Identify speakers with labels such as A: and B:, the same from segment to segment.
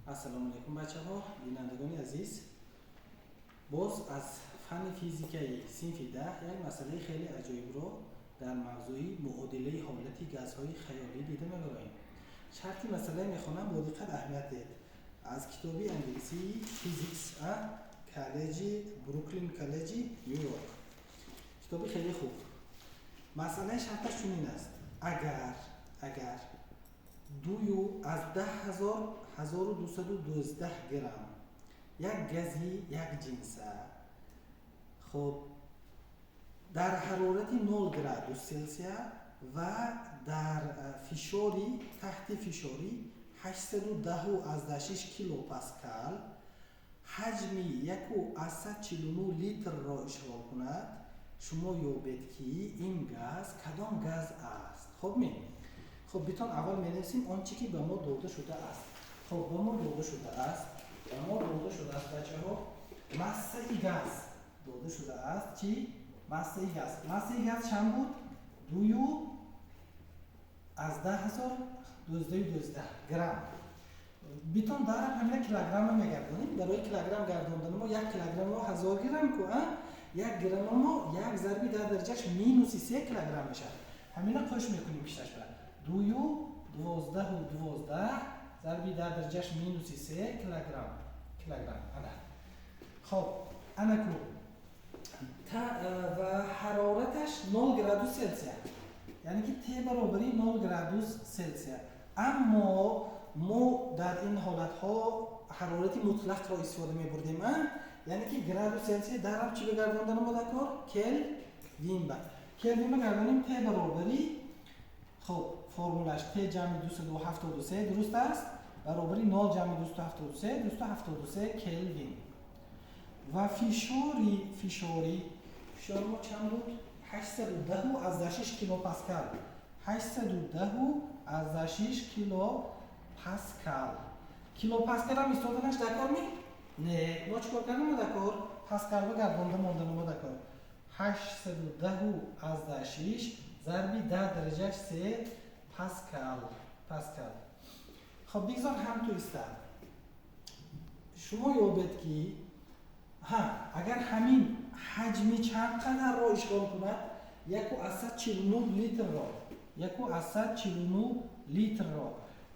A: Ассалому алайкум, бачаҳо, бинандагони азиз. Боз аз фанни физикаи синфи 10 як масъалаи хеле аҷоибро дар мавзӯи муодилаи ҳолати газҳои хаёлӣ дида мебароем. Шарти масъалае мехонам, бо диққат аҳамият диҳед. Аз китоби англисии Physics, коллеҷи Бруклин, коллеҷи Ню Йорк, китоби хеле хуб. Масъалаи шарташ чунин аст: агар 2 аз 10 ҳазор 1212 грамм як гази якҷинса, хоб, дар ҳарорати 0 градус Селсия ва дар фишори таҳти фишори 810,6 килопаскал ҳаҷми 1,49 литрро ишғол кунад, шумо ёбед, ки ин газ кадом газ аст. Хоб ме? Хоб, битон аввал менависем он чӣ ки ба мо дода шудааст. Хоб, ба мо дода шудааст, ба мо дода шудааст, бачаҳо, массаи газ дода шудааст. Чӣ? Массаи газ. Массаи газ чанд буд? 2 аз 10 ҳазор 12 12 грамм. Битон дарам ҳамина килограмма мегардонем. Барои килограмм гардондани мо, 1 килограммо 1000 грамм ку, а 1 граммо мо 1 зарби 10 дараҷаш минуси 3 килограмм мешавад. Ҳамина қӯш мекунем пишташ ба 2 12 12 зарби 10 дараҷаш минуси 3 килограмм, килограмм. Ана, хоб, ана ку ва ҳарораташ 0 градус Селсия, яъне ки Т баробари 0 градус Селсия. Аммо мо дар ин ҳолатҳо ҳарорати мутлақро истифода мебурдем, яъне ки градус Селсия дарам чӣ бигардондан мо дар кор? Келвин ба келвин багардонем. Т баробари, хоб, формулаш Т ҷамъи 273, дуруст аст, баробари 0 ҷамъи 273, 273 келвин. Ва фишори мо чанд буд? 810,6 килопаскал, 810,6 килопаскал. Килопаскалам истоданаш дар кор ми? Не, мо чӣ кор кардем дар кор? Паскалба гардонда мондан мо дар кор. 810,6 зарби 10 дараҷаш 3 паскал, паскал. Хоб, бигзор ҳам ту истад. Шумо ёбед, ки ҳа, агар ҳамин ҳаҷми чанд қадарро ишғол кунад? 1,49 литрро, 1,49 литрро.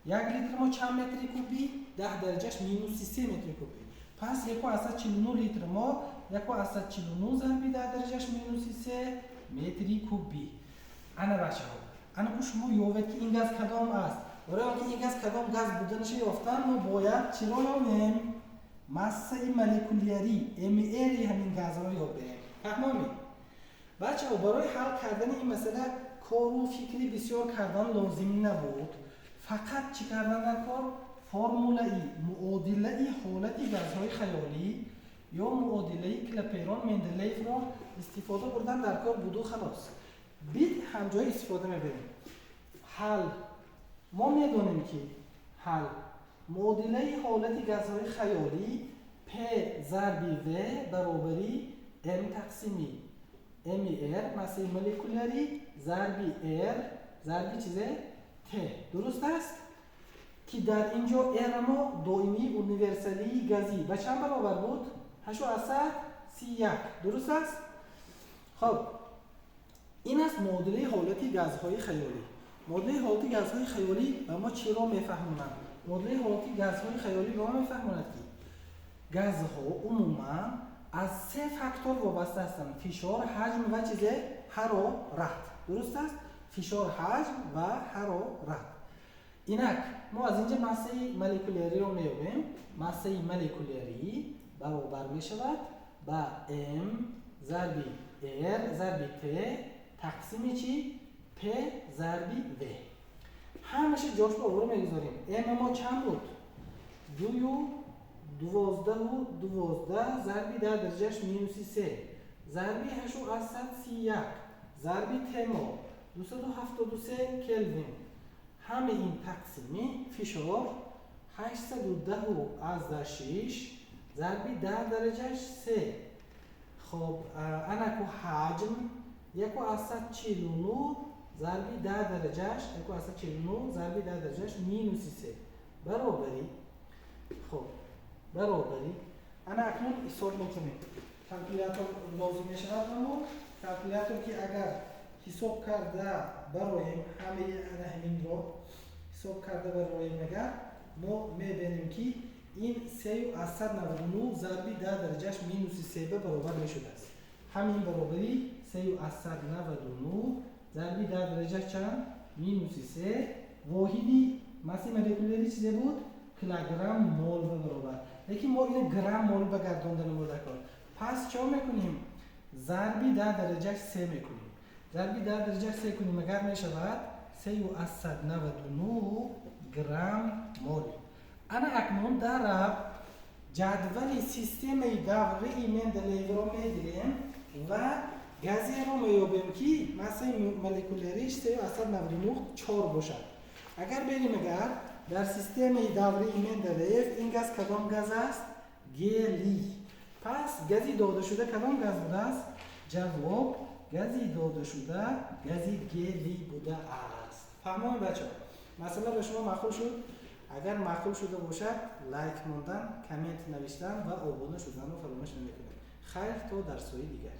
A: 1 литр мо чанд метри кубӣ? 10 дараҷаш минуси 3 метри кубӣ. Пас 1,49 литр мо 1,49 зарби 10 дараҷаш минуси 3 метри кубӣ. Ана, бачаҳо, ана ку шумо ёвед, ки ин газ кадом аст. Барои он ки ин газ кадом газ буданаша ёфтан, мо бояд чиро ёбем? Массаи молекулярӣ, МРи ҳамин газро ёбем. Фаҳмомед, бачаҳо? Барои ҳал кардани ин масъала кору фикри бисёр кардан лозим набуд. Фақат чӣ кардан дар кор? Формулаи муодилаи ҳолати газҳои хаёлӣ ё муодилаи Клаперон Менделеевро истифода бурдан дар кор буду халос. Бит ҳамҷоя истифода мебарем. Ҳал: мо медонем, ки ҳал муодилаи ҳолати газҳои хаёлӣ П зарби В баробари М тақсими МР, массаи молекулярӣ, зарби Р зарби чизе? Т. Дуруст аст, ки дар ин ҷо Р мо доимии универсалии газӣ ба чанд баробар буд? 8,31, дуруст аст. Хоб, ин аст муодилаи ҳолати газҳои хаёлӣ. Муодилаи ҳолати газҳои хаёлӣ ба мо чиро мефаҳмонад? Муодилаи ҳолати газҳои хаёлӣ ба мо мефаҳмонад, ки газҳо умуман аз се фактор вобаста ҳастанд: фишор, ҳаҷм ва чизе? Ҳарорат. Дуруст аст, фишор, ҳаҷм ва ҳарорат. Инак мо аз инҷа массаи молекуляриро меёбем. Массаи молекулярӣ баробар мешавад ба М зарби Р зарби Т тақсими чи? П зарби В. Ҳамаша ҷошро овора мегузорем. М мо чанд буд? 2 12 12 зарби 10 дараҷаш минуси 3 зарби 8,31 зарби Т мо 273 келвин, ҳамаи ин тақсими фишор 810,6 зарби 10 дараҷаш 3. Хоб, анаку ҳаҷм 1,49 зарби 10 дараҷаш, 1,49 зарби 10 дараҷаш минуси 3 баробари Хуб, баробари ана акнун ҳисоб мекунем. Калкулятор лозим мешавад ба мо. Калкулятор ки агар ҳисоб карда бароем, ҳамаи ана ҳаминро ҳисоб карда бароем, агар мо мебинем, ки ин 3,99 зарби 10 дараҷаш минуси се ба баробар мешудааст. Ҳамин баробари 3,99 зарби 10 дараҷаш чанд? Минуси се. Воҳиди массаи молекулярӣ чизе буд? Килограмм мол ба баробар, лекин мо ина грамм мол ба гардонда намуда кор. Пас чо мекунем? Зарби 10 дараҷаш се мекунем. Зарби 10 дараҷаш се кунем агар, мешавад 3,99 грамм мол. Ана акнун дар ҷадвали системаи даврии Менделеевро мегирем ва газеро меёбем, ки массаи молекуляриш 3,94 бошад. Агар берим, агар дар системаи даврии Менделеев ин газ кадом газ аст? Гелий. Пас гази додашуда кадом газ будааст? Ҷавоб: гази додашуда гази гелий будааст. Фаҳмон, бачаҳо? Масъала ба шумо маъқул шуд? Агар маъқул шуда бошад, лайк мондан, коммент навиштан ва обуна шуданро фаромӯш намекунед. Хайр, то дарсҳои дигар.